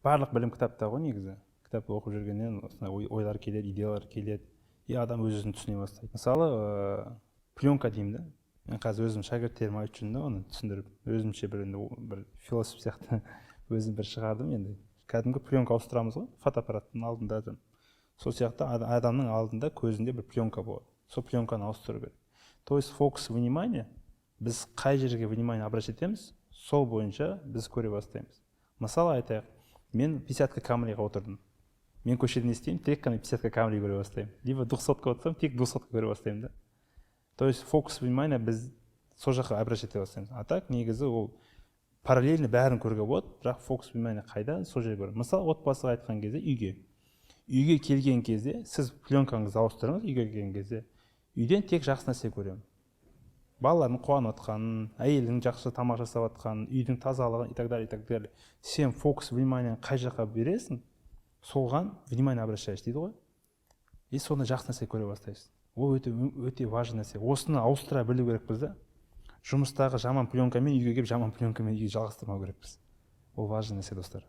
Барлық білім кітапта ғой негізі. Кітап оқып жүргеннен осындай ойлар келеді, идеялар келеді, и адам өз өзін түсіне бастайды. Мысалы, пленка деймін да, мен қазір өзім шәкірттеріме айтып жүрмін да, оны түсіндіріп, өзімше бір енді бір философ сияқты өзім бір шығардым. Енді кәдімгі пленка ауыстырамыз ғой фотоаппараттың алдында там. Сол сияқты адамның алдында, көзінде бір пленка болады, сол пленканы ауыстыру керек. То есть фокус внимания, біз қай жерге внимание обращать етеміз, сол бойынша біз көре бастаймыз. Мысалы, айтайық, мен 50-ка Камриға отырдым. Мен көшеде не істеймін? Тек қана 50-ка Камри көре бастаймын либо 200-ка отырсам, тек 200-ка көре бастаймын да. То есть фокус внимания, біз сол жаққа обращать ете бастаймыз. А так негізі ол параллельно бәрін көруге болады, бірақ фокус внимания қайда, сол жерге көремін. Мысалы, отбасыға айтқан кезде, үйге келген кезде сіз пленкаңызды ауыстырыңыз. Үйге келген кезде үйден тек жақсы нәрсе көремін: балалардың қуанып жатқанын, әйелдің жақсы тамақ жасап жатқанын, үйдің тазалығын и так далее, и так далее. Сен фокус внимание қай жаққа бересің, соған внимание обращаешь дейді ғой, и сонда жақсы нәрсе көре бастайсың. Ол өте өте важный нәрсе. Осыны ауыстыра білу керекпіз да. Жұмыстағы жаман пленкамен үйге келіп, жаман пленкамен үйге жалғастырмау керекпіз. Ол важный нәрсе, достар.